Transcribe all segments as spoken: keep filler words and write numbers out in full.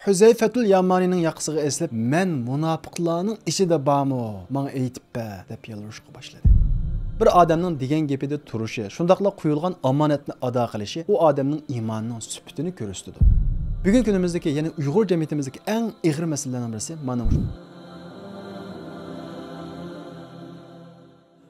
ھۇزەيفەتۇل يامانىنىڭ ياقىسىغا ئېسىلىپ، «مەن مۇناپىقلارنىڭ ئىچىدە بارمۇ؟ ماڭا ئېيتىپ بەر» دەپ يالۋۇرۇشقا باشلىدى. بىر ئادەمنىڭ دېگەن گېپىدە تۇرۇشى، شۇنداقلا قويۇلغان ئامانەتنى ئادا قىلىشى ئۇ ئادەمنىڭ ئىمانىنىڭ سۈپىتىنى كۆرسىتىدۇ. بۈگۈنكى كۈنىمىزدىكى، يەنى ئۇيغۇر جەمئىيىتىمىزدىكى ئەڭ ئېغىر مەسىلىلەرنىڭ بىرسى مانا مۇشۇ.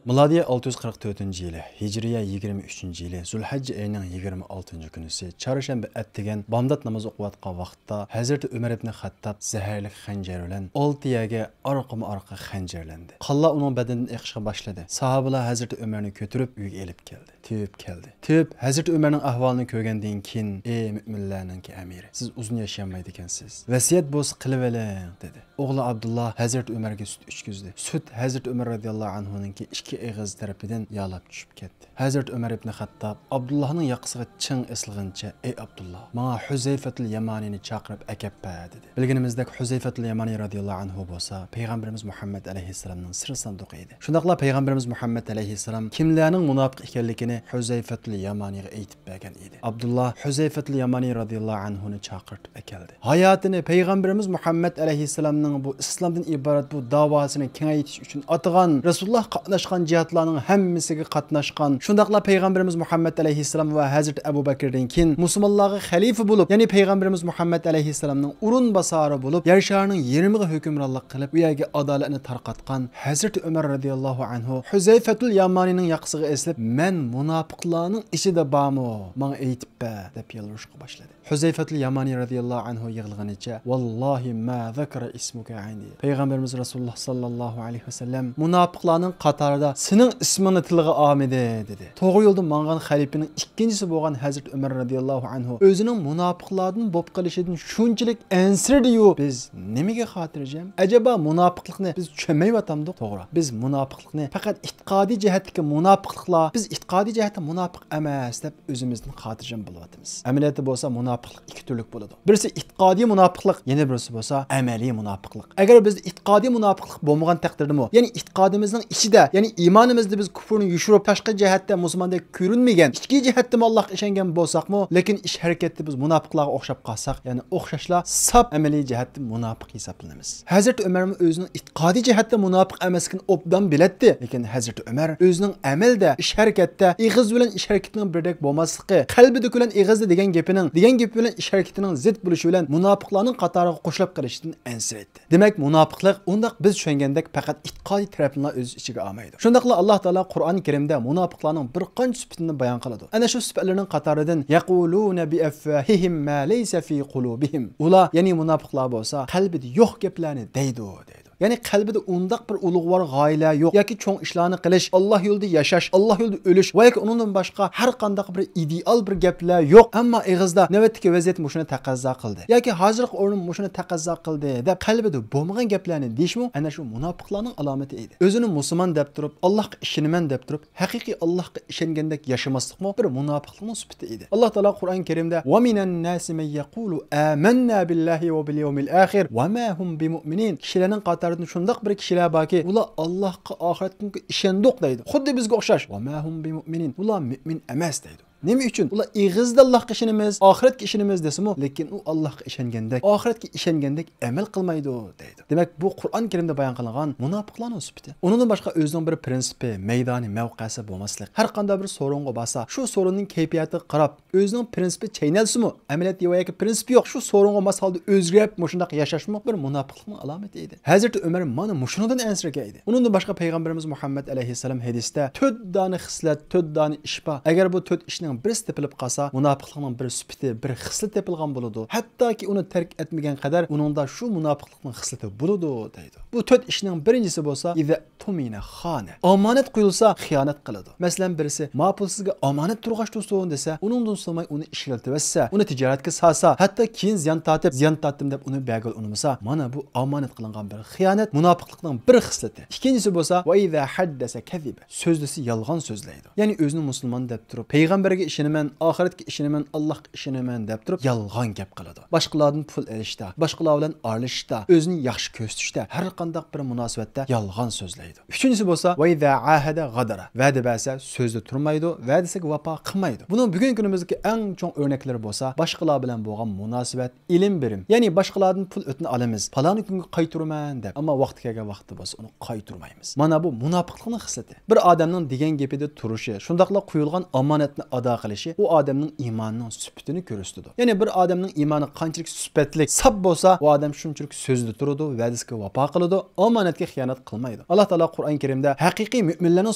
مىلادىيە ئالتە يۈز قىرىق تۆتىنچى يىلى، ھىجرىيە يىگىرمە ئۈچىنچى يىلى، زۇلھەججە ئېيىنىڭ يىگىرمە ئالتىنچى كۈنىسى، چارشەنبە ئەتىگەن بامدات نامىزى ئوقۇۋاتقان ۋاقىتتا، ھەزرىتى ئۆمەر ئىبنى خەتتاب زەھەرلىك خەنجەر بىلەن ئالتە يەرگە ئارقىمۇ ئارقا خەنجەرلەندى. قانلار ئۇنىڭ بەدىنىدىن ئېقىشقا باشلىدى. ساھابىلار ھەزرىتى ئۆمەرنى كۆتۈرۈپ ئۆيگە ئېلىپ كەلدى. تېۋىپ كەلدى. تېۋىپ، ھەزرىتى ئۆمەرنىڭ ئەھۋالىنى كۆرگەندىن كېيىن، «ئى مۆمىنلەرنىڭكى ئەمىرى، سىز ئۇزۇن ياشىيالمايدىكەنسىز. ۋەسىيەت بولسا قىلىۋېلىڭ» دېدى. ئوغلى ئابدۇللا ھەزرىتى ئۆمەرگە سۈت ئىچكۈزدى. سۈت ھەزرىتى ئۆمەر رەزىياللاھۇ ئەنھۇنىڭكى ئىككى ئېغىز تەرىپىدىن يالاپ چۈشۈپ كەتتى. ھەزرىتى ئۆمەر ئىبنى خەتتاب ئابدۇللاھنىڭ ياقىسىغا چىڭ ئېسىلغىنىچە، «ئەي ئابدۇللا، ماڭا ھۇزەيفەتۇل يامانىنى چاقىرىپ ئەكەپ بەر» دېدى. بىلگىنىمىزدەك، ھۇزەيفەتۇل يامانى رەزىياللاھۇ ئەنھۇ بولسا پەيغەمبىرىمىز مۇھەممەد ئەلەيھىسسالامنىڭ سىر ساندۇقى ئىدى. شۇنداقلا پەيغەمبىرىمىز مۇھەممەد ئەلەيھىسسالام كىملەرنىڭ مۇناپىق ئىكەنلىكىنى ھۇزەيفەتۇل يامانىغا ئېيتىپ بەرگەن ئىدى. ئابدۇللا ھۇزەيفەتۇل يامانى رەزىياللاھۇ ئەنھۇنى چاقىرتىپ ئەكەلدى. ھاياتىنى پەيغەمبىرىمىز مۇھەممەد ئەلەيھىسسالامنىڭ بۇ ئىسلامدىن ئىبارەت بۇ داۋاسىنى كېڭەيتىش ئۈچۈن ئاتىغان، رەسۇلۇللاھ قاتناشقان جىھادلارنىڭ ھەممىسىگە قاتناشقان، شۇنداقلا پەيغەمبىرىمىز مۇھەممەد ئەلەيھىسسالام ۋە ھەزرىتى ئەبۇ بەكىردىن كېيىن مۇسۇلمانلارغا خەلىپە بولۇپ، يەنى پەيغەمبىرىمىز مۇھەممەد ئەلەيھىسسالامنىڭ ئورۇنباسارى بولۇپ، يەر شارىنىڭ يېرىمىغا ھۆكۈمرانلىق قىلىپ، ئۇ يەرگە ئادالەتنى تارقاتقان ھەزرىتى ئۆمەر رەزىياللاھۇ ئەنھۇ ھۇزەيفەتۇل يامانىنىڭ ياقىسىغا ئېسىلىپ، «مەن مۇناپىقلارنىڭ ئىچىدە بارمۇ؟ ماڭا ئېيتىپ بەر» دەپ يالۋۇرۇشقا باشلىدى. ھۇزەيفەتۇل يامانى رەزىياللاھۇ ئەنھۇ يىغلىغىنىچە، «ۋاللاھى ما زەكەرە ئىسمۇكە ئىندى. پەيغەمبىرىمىز رەسۇلۇللاھ ساللاللاھۇ ئەلەيھى ۋەسەللەم مۇناپىقلارنىڭ قاتارىدا سېنىڭ ئىسمىڭنى تىلغا ئالمىدى» دېدى. توغرا يولدا ماڭغان خەلىپىنىڭ ئىككىنچىسى بولغان ھەزرىتى ئۆمەر رەزىياللاھۇ ئەنھۇ ئۆزىنىڭ مۇناپىقلاردىن بولۇپ قېلىشىدىن شۇنچىلىك ئەنسىرىدى-يۇ، «بىز نېمىگە خاتىرجەم؟ ئەجەبا مۇناپىقلىقنى بىز چۈشەنمەيۋاتامدۇق؟» توغرا، بىز مۇناپىقلىقنى پەقەت ئېتىقادىي جەھەتتىكى مۇناپىقلىقلار، بىز ئېتىقادىي جەھەتتە مۇناپىق ئەمەس دەپ ئۆزىمىزدىن خاتىرجەم بولۇۋاتىمىز. ئەمەلىيەتتە بولسا مۇناپىقلىق ئىككى تۈرلۈك بولىدۇ. بىرسى ئېتىقادىي مۇناپىقلىق، يەنە بىرسى بولسا ئەمەلىي مۇناپىقلىق. ئەگەر بىزدە ئېتىقادىي مۇناپىقلىق بولمىغان تەقدىردىمۇ، يەنى ئېتىقادىمىزنىڭ ئىچىدە، يەنى ئىمانىمىزدا بىز كۇپۇرنى يوشۇرۇپ، تاشقى جەھەتتە مۇسۇلماندەك كۆرۈنمىگەن، ئىچكى جەھەتتىمۇ ئاللاھقا ئىشەنگەن بولساقمۇ، لېكىن ئىش ھەرىكەتتە بىز مۇناپىقلارغا ئوخشاپ قالساق، يەنى ئوخشاشلا ساپ ئەمەلىي جەھەتتە مۇناپىق ھېسابلىنىمىز. ھەزرىتى ئۆمەرمۇ ئۆزىنىڭ ئېتىقادىي جەھەتتە مۇناپىق ئەمەسلىكىنى ئوبدان بىلەتتى، لېكىن ھەزرىتى ئۆمەر ئۆزىنىڭ ئەمەلدە، ئىش ھەرىكەتتە، ئېغىز بىلەن ئىش ھەرىكىتىنىڭ بىردەك بولماسلىقى، قەلبىدىكى بىلەن ئېغىزدا دېگەن گېپىنىڭ، دېگەن گېپى بىلەن ئىش ھەرىكىتىنىڭ زىت بولۇشى بىلەن مۇناپىقلارنىڭ قاتارىغا قوشۇلۇپ قېلىشىدىن ئەنسىرەيتتى. دېمەك، مۇناپىقلىق ئۇنداق بىز چۈشەنگەندەك پەقەت ئېتىقادىي تەرەپنىلا ئۆز ئىچىگە ئالمايدۇ. شۇنداقلا ئاللاھ تائالا قۇرئان كەرىمدە مۇناپىقلارنىڭ بىر قانچە سۈپىتىنى بايان قىلىدۇ. ئەنە شۇ سۈپەتلىرىنىڭ قاتارىدىن، «يەقۇلۇنە بىئەفۋاھىھىم ما لەيسە فى قۇلۇبىھىم». ئۇلار، يەنى مۇناپىقلار بولسا، قەلبىدە يوق گەپلەرنى دەيدۇ، دەيدۇ. يەنى قەلبىدە ئۇنداق بىر ئۇلۇغۋار غايىلەر يوق ياكى چوڭ ئىشلارنى قىلىش، ئاللاھ يولىدا ياشاش، ئاللاھ يولىدا ئۆلۈش ۋە ياكى ئۇنىڭدىن باشقا ھەر قانداق بىر ئىدېئال بىر گەپلەر يوق. ئەمما ئېغىزدا، «نۆۋەتتىكى ۋەزىيەت مۇشۇنى تەقەززا قىلدى» ياكى «ھازىرقى ئورنۇم مۇشۇنى تەقەززا قىلدى» دەپ قەلبىدە بولمىغان گەپلەرنى دېيىشمۇ ئەنە شۇ مۇناپىقلارنىڭ ئالامىتى ئىدى. ئۆزىنى مۇسۇلمان دەپ تۇرۇپ، ئاللاھقا ئىشىنىمەن دەپ تۇرۇپ، ھەقىقىي ئاللاھقا ئىشەنگەندەك ياشىماسلىقمۇ بىر مۇناپىقلىقنىڭ سۈپىتى ئىدى. ئاللاھ تائالا قۇرئان كەرىمدە، «ۋە مىنەن ناسى مەن يەقۇلۇ ئامەننا بىللاھى ۋە بىل يەۋمىل ئاخىر ۋە ما ھۇم بىمۇئمىنىن». كىشىلەرنىڭ قاتارىدىن شۇنداق بىر كىشىلەر باركى، ئۇلار «ئاللاھقا، ئاخىرەتكە ئىشەندۇق» دەيدۇ. خۇددى بىزگە ئوخشاش. «ۋە ما ھۇم بىمۇئمىنىن». ئۇلار مۆمىن ئەمەس دەيدۇ. نېمە ئۈچۈن؟ ئۇلار ئېغىزدا «ئاللاھقا ئىشىنىمىز، ئاخىرەتكە ئىشىنىمىز» دېسىمۇ، لېكىن ئۇ ئاللاھقا ئىشەنگەندەك، ئاخىرەتكە ئىشەنگەندەك ئەمەل قىلمايدۇ دەيدۇ. دېمەك، بۇ قۇرئان كەرىمدە بايان قىلىنغان مۇناپىقلارنىڭ سۈپىتى. ئۇنىڭدىن باشقا ئۆزىنىڭ بىر پرىنسىپى، مەيدانى، مەۋقەسى بولماسلىق. ھەر قانداق بىر سورۇنغا بارسا، شۇ سورۇننىڭ كەيپىياتىغا قاراپ، ئۆزىنىڭ پرىنسىپى چەينەلسىمۇ، ئەمەلىيەتتە ۋە ياكى پرىنسىپى يوق، شۇ سورۇنغا ماس ھالدا ئۆزگەرتىپ، مۇشۇنداق ياشاشمۇ بىر مۇناپىقلىقنىڭ ئالامىتى ئىدى. ھەزرىتى ئۆمەر مانا مۇشۇنىڭدىن ئەنسىرىگەن ئىدى. ئۇنىڭدىن باشقا پەيغەمبىرىمىز مۇھەممەد ئەلەيھىسسالام ھەدىستە، «تۆت دانە خىسلەت، تۆت دانە ئىش بار. ئەگەر بۇ تۆت ئىشنىڭ بىرسى تېپىلىپ قالسا، مۇناپىقلىقنىڭ بىر سۈپىتى، بىر خىسلىتى تېپىلغان بولىدۇ. ھەتتاكى ئۇنى تەرك ئەتمىگەن قەدەر ئۇنىڭدا شۇ مۇناپىقلىقنىڭ خىسلىتى بولىدۇ» دەيدۇ. بۇ تۆت ئىشنىڭ بىرىنچىسى بولسا، «ئىزا تۇمىنە خانە»، ئامانەت قويۇلسا خىيانەت قىلىدۇ. مەسىلەن، بىرسى، «ما پۇل سىزگە ئامانەت تۇرغاچ تۇرسۇن» دېسە، ئۇنىڭدىن سورىماي ئۇنى ئىشلىتىۋەتسە، ئۇنى تىجارەتكە سالسا، ھەتتا كېيىن زىيان تارتىپ، «زىيان تارتتىم» دەپ ئۇنى بەرگىلى ئۇنىمىسا، مانا بۇ ئامانەت قىلىنغان بىر خىيانەت، مۇناپىقلىقنىڭ بىر خىسلىتى. ئىككىنچىسى بولسا، «ۋە ئىزا ھەددەسە كەزىبە»، سۆزلىسە يالغان سۆزلەيدۇ. يەنى ئۆزىنى مۇسۇلمان دەپ تۇرۇپ، پەيغەمبەرگە ئىشىنىمەن، ئاخىرەتكە ئىشىنىمەن، ئاللاھقا ئىشىنىمەن دەپ تۇرۇپ يالغان گەپ قىلىدۇ. باشقىلاردىن پۇل ئېلىشتا، باشقىلار بىلەن ئارىلىشىشتا، ئۆزىنى ياخشى كۆرسىتىشتە، ھەر قانداق بىر مۇناسىۋەتتە يالغان سۆزلەيدۇ. ئۈچىنچىسى بولسا، ۋەئىزا ئاھەدە غەدەرە. ۋەدە بەرسە سۆزدە تۇرمايدۇ، ۋەدىسىگە ۋاپا قىلمايدۇ. بۇنىڭ بۈگۈنكى كۈنىمىزدىكى ئەڭ چوڭ ئۆرنەكلىرى بولسا، باشقىلار بىلەن بولغان مۇناسىۋەت، ئېلىم بېرىم. يەنى باشقىلاردىن پۇل ئۆتنە ئالىمىز، پالانى كۈنگە قايتۇرىمەن دەپ، ئەمما ۋاقتى كەلگەن ۋاقىتتا بولسا ئۇنى قايتۇرمايمىز. مانا بۇ مۇناپىقلىقنىڭ خىسلىتى. بىر ئادەمنىڭ دېگەن گېپىدە تۇرۇشى، شۇنداقلا قويۇلغان ئامانەتنى ئادا قىلىشى ئۇ ئادەمنىڭ ئىمانىنىڭ سۈپىتىنى كۆرسىتىدۇ. يەنى بىر ئادەمنىڭ ئىمانى قانچىلىك سۈپەتلىك، ساپ بولسا، ئۇ ئادەم شۇنچىلىك سۆزىدە تۇرىدۇ، ۋەدىسىگە ۋاپا قىلىدۇ، ئامانەتكە خىيانەت قىلمايدۇ. ئاللا تائالا قۇرئان كەرىمدە ھەقىقىي مۆمىنلەرنىڭ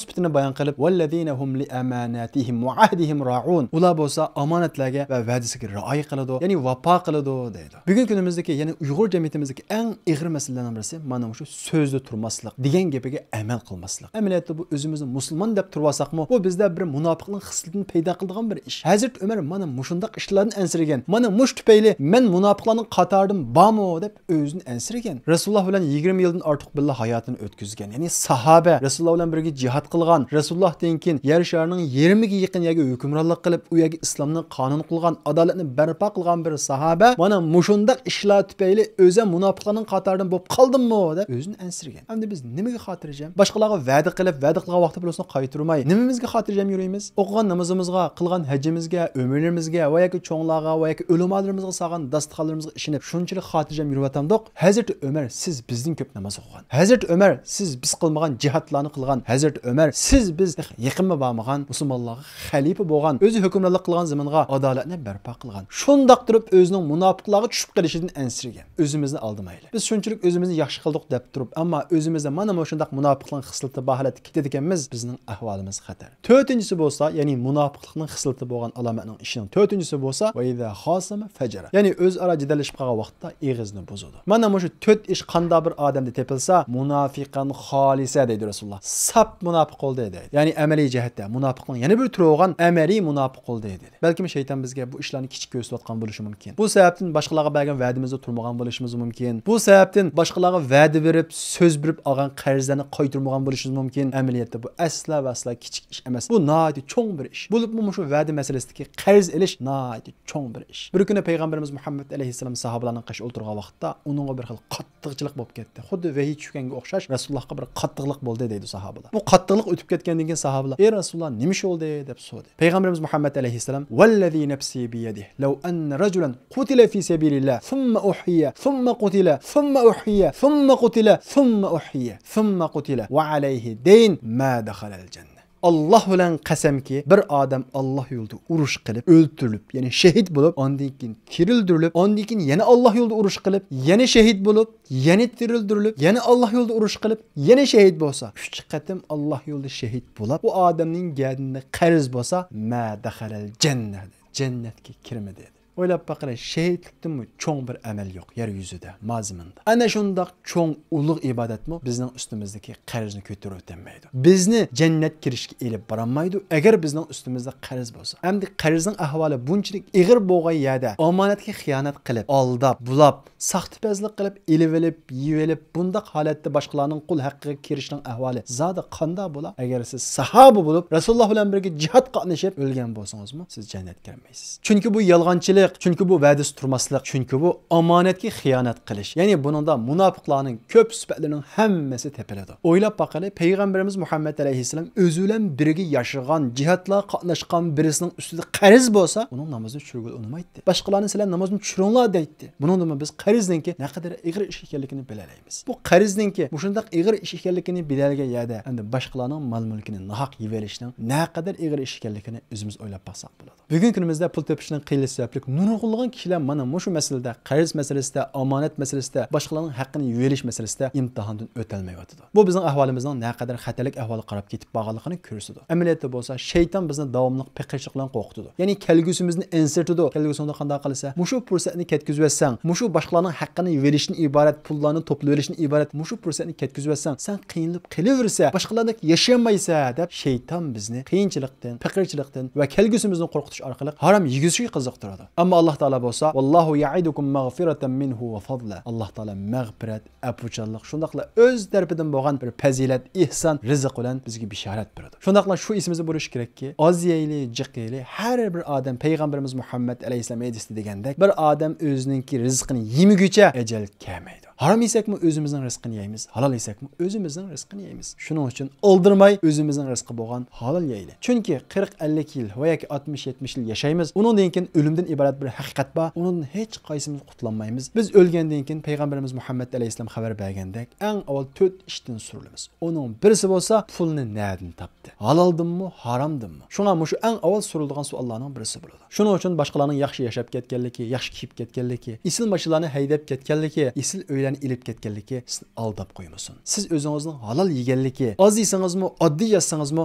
سۈپىتىنى بايان قىلىپ، ۋەللەزىنە ھۇم لىئاماناتىھىم ۋەئەھدىھىم رائۇن. ئۇلار بولسا ئامانەتلەرگە ۋە ۋەدىسىگە رىئايە قىلىدۇ، يەنى ۋاپا قىلىدۇ دەيدۇ. بۈگۈنكى كۈنىمىزدىكى، يەنى ئۇيغۇر جەمئىيىتىمىزدىكى ئەڭ ئېغىر مەسىلىلەرنىڭ بىرسى مانا مۇشۇ سۆزدە تۇرماسلىق، دېگەن گېپىگە ئەمەل قىلماسلىق. ئەمەلىيەتتە بۇ ئۆزىمىزنى مۇسۇلمان دەپ تۇرۇۋالساقمۇ، بۇ بىزدە بىر مۇناپىقنىڭ خىسلىتىنى پەيدا قىلىدىغان بىر ئىش. ھەزرىتى ئۆمەر مانا مۇشۇنداق ئىشلاردىن ئەنسىرىگەن. مانا مۇشۇ تۈپەيلى مەن مۇناپىقلارنىڭ قاتارىدىمۇ دەپ ئۆزىنى ئەنسىرىگەن. رەسۇلۇللا بىلەن يىگىرمە يىلدىن ئارتۇق بىللە ھاياتىنى ئۆتكۈزگەن. يەنى ساھابە، رەسۇلۇللا بىلەن بىرگە جىھاد قىلغان، رەسۇلۇللادىن كېيىن يەر شارىنىڭ يېرىمىگە يېقىن يەرگە ھۆكۈمرانلىق قىلىپ، ئۇ يەرگە ئىسلامنى قانۇن قىلغان، ئادالەتنى بەرپا قىلغان بىر ساھابە مانا مۇشۇنداق ئىشلار تۈپەيلى ئۆزى مۇناپىقلارنىڭ قاتارىدىن بولۇپ قالدىممۇ دەپ ئۆزىنى ئەنسىرىگەن. ئەمدى بىز نېمىگە خاتىرجەم؟ باشقىلارغا ۋەدە قىلىپ، ۋەدە قىلغان ۋاقتى بىلەن قايتۇرماي، نېمىمىزگە خاتىرجەم يۈرىمىز؟ ئوقۇغان نامىزىمىزغا، قىلغان ھەججىمىزگە، ئۆمرىلىرىمىزگە ۋە ياكى چوڭلارغا ۋە ياكى ئۆلىمالىرىمىزغا سالغان داستىخانلىرىمىزغا ئىشىنىپ شۇنچىلىك خاتىرجەم يۈرۈۋاتامدۇق؟ ھەزرىتى ئۆمەر، سىز بىزدىن كۆپ ناماز ئوقۇغان. ھەزرىتى ئۆمەر، سىز بىز قىلمىغان جىھادلارنى قىلغان. ھەزرىتى ئۆمەر، سىز بىز يېقىنمۇ بارمىغان، مۇسۇلمانلارغا خەلىپە بولغان، ئۆزى ھۆكۈمرانلىق قىلغان زېمىنغا ئادالەتنى بەرپا قىلغان. شۇنداق تۇرۇپ ئۆزىنىڭ مۇناپىقلارغا چۈشۈپ قېلىشىدىن ئەنسىرىگەن. ئۆزىمىزنى ئالدىمايلى. بىز شۇنچىلىك ئۆزىمىزنى ياخشى قىلدۇق دەپ تۇرۇپ، ئەمما ئۆزىمىزدە مانا مۇشۇنداق مۇناپىقلىقنىڭ خىسلىتى بار ھالەتتە كېتىدىكەنمىز، بىزنىڭ ئەھۋالىمىز خەتەر. تۆتىنچىسى بولسا، يەنى مۇناپىقلىقنىڭ خىسلىتى بولغان ئالامەتنىڭ ئىشىنىڭ تۆتىنچىسى بولسا، ۋەئىزا خاسەمە فەجەرە. يەنى ئۆزئارا جېدەللىشىپ قالغان ۋاقىتتا ئېغىزىنى بۇزىدۇ. مانا مۇشۇ تۆت ئىش قاندا بىر ئادەمدە تېپىلسا، مۇنافىقەن خالىسە دەيدۇ رەسۇلۇللا. ساپ مۇناپىق بولدى دەيدۇ. يەنى ئەمەلىي جەھەتتە مۇناپىقنىڭ يەنە بىر تۈرى بولغان ئەمەلىي مۇناپىق بولدى دەيدۇ. بەلكىم شەيتان بىزگە بۇ ئىشلارنى كىچىك كۆرسىتىۋاتقان بولۇشى مۇمكىن. بۇ سەۋەبتىن باشقىلارغا بەرگەن ۋەدىمىزدە تۇرمىغان بولۇشىمىز مۇمكىن. بۇ سەۋەبتىن باشقىلارغا ۋەدە بېرىپ، سۆز بېرىپ ئالغان قەرزلەرنى قايتۇرمىغان بولۇشىمىز مۇمكىن. ئەمەلىيەتتە بۇ ئەسلا ۋە ئەسلا كىچىك ئىش ئەمەس. بۇ ناھايىتى چوڭ بىر ئىش. بولۇپمۇ مۇشۇ ۋەدە مەسىلىسىدىكى قەرز ئېلىش ناھايىتى چوڭ بىر ئىش. بىر كۈنى پەيغەمبىرىمىز مۇھەممەد ئەلەيھىسسالام ساھابىلارنىڭ قېشىدا ئولتۇرغان ۋاقىتتا ئۇنىڭغا بىر خىل قاتتىقچىلىق بولۇپ كەتتى. خۇددى ۋەھىي چۈشكەنگە ئوخشاش رەسۇلۇللاھقا بىر قاتتىقلىق بولدى دەيدۇ ساھابىلار. بۇ قاتتىقلىق ئۆتۈپ كەتكەندىن كېيىن ساھابىلار، ئەي رەسۇلۇللا، نېمە ئىش بولدى دەپ سورىدى. پەيغەمبىرىمىز مۇھەممەد ئەلەيھىسسالام، ۋەللەزى نەپسى بىيەدىھ، لەۋ ئەننە رەجۇلەن قۇتىلە فى سەبىلىللاھ، سۇممە ئۇھيە، سۇممە قۇتىلە، سۇممە ئۇھيە، سۇممە قۇتىلە، سۇممە ئۇھيە، سۇممە قۇتىلە، ۋە ئەلەيھى دەين، ما دەخەلەل جەننە. ئاللاھ بىلەن قەسەمكى، بىر ئادەم ئاللاھ يولىدا ئۇرۇش قىلىپ، ئۆلتۈرۈلۈپ، يەنى شېھىت بولۇپ، ئاندىن كېيىن تىرىلدۈرۈلۈپ، ئاندىن كېيىن يەنە ئاللاھ يولىدا ئۇرۇش قىلىپ، يەنە شېھىت بولۇپ، يەنە تىرىلدۈرۈلۈپ، يەنە ئاللاھ يولىدا ئۇرۇش قىلىپ، يەنە شېھىت بولسا، ئۈچ قېتىم ئاللاھ يولىدا شېھىت بولاپ، بۇ ئادەمنىڭ گەدىنىدە قەرز بولسا، ما دەخەلەل جەننە، جەننەتكە كىرمىدى. ئويلاپ باققىلى، شېھىتلىكتىنمۇ چوڭ بىر ئەمەل يوق يەر يۈزىدە، مازىمىندا. ئەنە شۇنداق چوڭ ئۇلۇغ ئىبادەتمۇ بىزنىڭ ئۈستىمىزدىكى قەرزنى كۆتۈرۈۋېتەلمەيدۇ. بىزنى جەننەت كىرىشكە ئېلىپ بارالمايدۇ، ئەگەر بىزنىڭ ئۈستىمىزدە قەرز بولسا. ئەمدى قەرزنىڭ ئەھۋالى بۇنچىلىك ئېغىر بولغان يەردە ئامانەتكە خىيانەت قىلىپ، ئالداپ، بۇلاپ، ساختىپەزلىك قىلىپ، ئېلىۋېلىپ، يېيىۋېلىپ، بۇنداق ھالەتتە باشقىلارنىڭ قۇل ھەققىگە كىرىشنىڭ ئەھۋالى زادى قانداق بولا؟ ئەگەر سىز ساھابە بولۇپ، رەسۇلۇللا بىلەن بىرگە جىھاد قاتنىشىپ ئۆلگەن بولسىڭىزمۇ، سىز جەننەتكە كىرمەيسىز. چۈنكى بۇ يالغانچىلىق، چۈنكى بۇ ۋەدىسى تۇرماسلىق، چۈنكى بۇ ئامانەتكە خىيانەت قىلىش. يەنى بۇنىڭدا مۇناپىقلارنىڭ كۆپ سۈپەتلىرىنىڭ ھەممىسى تېپىلىدۇ. ئويلاپ باققىلى، پەيغەمبىرىمىز مۇھەممەد ئەلەيھىسسالام ئۆزى بىلەن بىرگە ياشىغان، جىھادلارغا قاتناشقان بىرىسىنىڭ ئۈستىدە قەرز بولسا، ئۇنىڭ نامىزىنى چۈشۈرگىلى ئۇنىمايتتى. باشقىلارنى سىلەر نامازنى چۈشۈرۈڭلار دەيتتى. بۇنىڭدىنمۇ بىز قەرزنىڭكى نەقەدەر ئېغىر ئىش ئىكەنلىكىنى بىلەلەيمىز. بۇ قەرزنىڭكى مۇشۇنداق ئېغىر ئىش ئىكەنلىكىنى بىلەلىگەن يەردە ئەمدى باشقىلارنىڭ مال-مۈلكىنى ناھەق يېۋېلىشنىڭ نەقەدەر ئېغىر ئىش ئىكەنلىكىنى ئۆزىمىز ئويلاپ باقساق بولىدۇ. بۈگۈنكى كۈنىمىزدە پۇل تېپىشنىڭ قىيىنلىقى سەۋەبلىك نۇرغۇنلىغان كىشىلەر مانا مۇشۇ مەسىلىدە، قەرز مەسىلىسىدە، ئامانەت مەسىلىسىدە، باشقىلارنىڭ ھەققىنى يېۋېلىش مەسىلىسىدە ئىمتىھاندىن ئۆتەلمەيۋاتىدۇ. بۇ بىزنىڭ ئەھۋالىمىزنىڭ نەقەدەر خەتەرلىك ئەھۋالغا قاراپ كېتىپ بارغانلىقىنى كۆرسىتىدۇ. ئەمەلىيەتتە بولسا شەيتان بىزنى داۋاملىق پېقىرچىلىق بىلەن قورقۇتىدۇ. يەنى كەلگۈسىمىزنى ئەنسىرىتىدۇ. كەلگۈسىڭدە قانداق قىلىسەن؟ مۇشۇ پۇرسەتنى كەتكۈزۈۋەتسەڭ، مۇشۇ باشقىلارنىڭ ھەققىنى يېۋېلىشتىن ئىبارەت، پۇللارنى توپلىۋېلىشتىن ئىبارەت مۇشۇ پۇرسەتنى كەتكۈزۈۋەتسەڭ، سەن قىينىلىپ قېلىۋېرىسەن، باشقىلاردەك ياشىيالمايسەن دەپ شەيتان بىزنى قىيىنچىلىقتىن، پېقىرچىلىقتىن ۋە كەلگۈسىمىزنى قورقۇتۇش ئارقىلىق ھارام يېگۈزۈشكە قىزىقتۇرىدۇ. ئەمما ئاللا تائالا بولسا، ۋاللاھۇ يەئىدۇكۇم مەغفىرەتەن مىنھۇ ۋە فەزلا. ئاللا تائالا مەغپىرەت، ئەپۇچانلىق، شۇنداقلا ئۆز تەرىپىدىن بولغان بىر پەزىلەت، ئېھسان، رىزىق بىلەن بىزگە بېشارەت بېرىدۇ. شۇنداقلا شۇ ئېسىمىزدە بولۇشى كېرەككى، ئاز يەيلى، جىق يەيلى، ھەر بىر ئادەم، پەيغەمبىرىمىز مۇھەممەد ئەلەيھىسسالام ھەدىسىدە دېگەندەك، بىر ئادەم ئۆزىنىڭكى رىزقىنى يېمىگۈچە ئەجەل كەلمەيدۇ. ھارام يېسەكمۇ ئۆزىمىزنىڭ رىزقىنى يەيمىز، ھالال يېسەكمۇ ئۆزىمىزنىڭ رىزقىنى يەيمىز. شۇنىڭ ئۈچۈن ئالدىرىماي ئۆزىمىزنىڭ رىزقى بولغان ھالال يەيلى. چۈنكى قىرىق، ئەللىك يىل ۋە ياكى ئاتمىش، يەتمىش يىل ياشايمىز. ئۇنىڭدىن كېيىن ئۆلۈمدىن ئىبارەت بىر ھەقىقەت بار. ئۇنىڭدىن ھېچ قايسىمىز قۇتۇلالمايمىز. بىز ئۆلگەندىن كېيىن پەيغەمبىرىمىز مۇھەممەد ئەلەيھىسسالام خەۋەر بەرگەندەك، ئەڭ ئاۋۋال تۆت ئىشتىن سورىلىمىز. ئۇنىڭ بىرسى بولسا، پۇلنى نەدىن تاپتى؟ ھالالدىنمۇ، ھارامدىنمۇ؟ شۇڭا مۇشۇ ئەڭ ئاۋۋال سورىلىدىغان سوئاللارنىڭ بىرسى بولىدۇ. شۇنىڭ ئۈچۈن باشقىلارنىڭ ياخشى ياشاپ كەتكەنلىكى، ياخشى كىيىپ كەتكەنلىكى، ئېسىل ماشىنىلارنى ھەيدەپ كەتكەنلىكى، ئېسىل ئۆيلەرنى ئېلىپ كەتكەنلىكى سىزنى ئالداپ قويمىسۇن. سىز ئۆزىڭىزنىڭ ھالال يېگەنلىكى، ئاز يېسىڭىزمۇ، ئاددىي ياشىسىڭىزمۇ،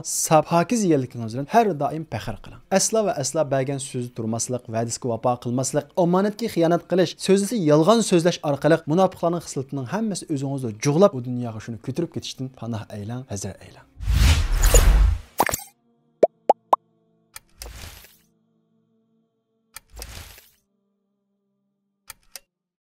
ساپ، پاكىز يېگەنلىكىڭىز بىلەن ھەر دائىم پەخىر قىلىڭ. ئەسلا ۋە ئەسلا بەرگەن سۆزىدە تۇرماسلىق، ۋەدىسىگە ۋاپا قىلماسلىق، ئامانەتكە خىيانەت قىلىش، سۆزلىسە يالغان سۆزلەش ئارقىلىق مۇناپىقلارنىڭ خىسلىتىنىڭ ھەممىسى ئۆزىڭىزدە جۇغلاپ، ئۇ دۇنياغا شۇنى كۆتۈرۈپ كېتىشتىن پاناھ ئەيلەڭ، ھەزەر ئەيلەڭ.